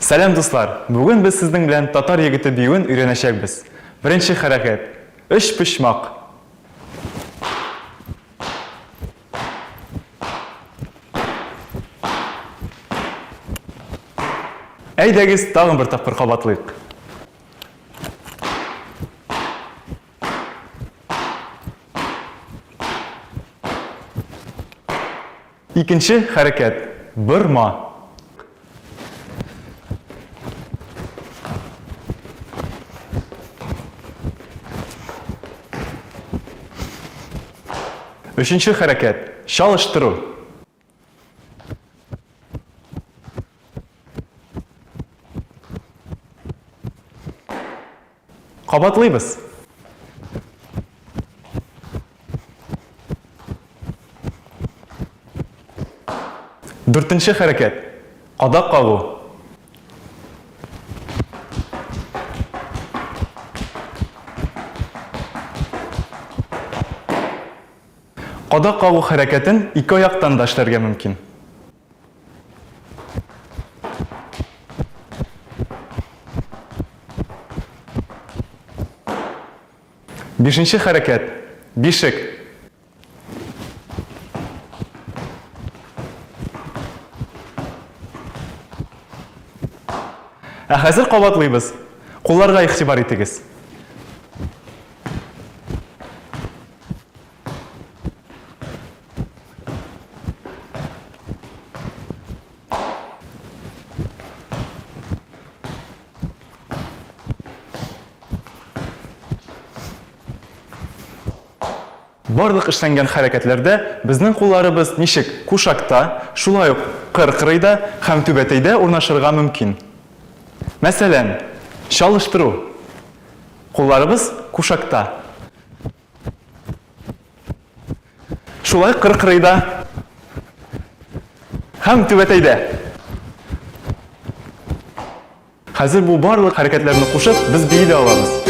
Сәлам, дуслар! Бүген без сезнең белән татар егете биюен өйрәнәчәкбез. Беренче хәрәкәт. Өчпочмак. Әйдәгез, тагын бер тапкыр кабатлыйк. Икенче хәрәкәт. Бырма. Өченче хәрәкәт. Чалыштыру. Кабатлыйбыз. Дүртенче хәрәкәт. Кадак кагу. Кадак кагу хәрәкәтен ике аяктан да эшләргә мөмкин. Бишенче хәрәкәт. Бишек. Ә хәзер кабатлыйбыз. Кулларга игътибар итегез. Барлык эшләнгән хәрәкәтләрдә безнең кулларыбыз ничек кушакта, шулай ук кыр кырыйда һәм түбәтәйдә урнашырга мөмкин. Мәсәлән, чалыштыру. Кулларыбыз кушакта. Шулай кыр кырыйда һәм түбәтәйдә. Хәзер бу барлык хәрәкәтләрне кушып, без бии дә алабыз.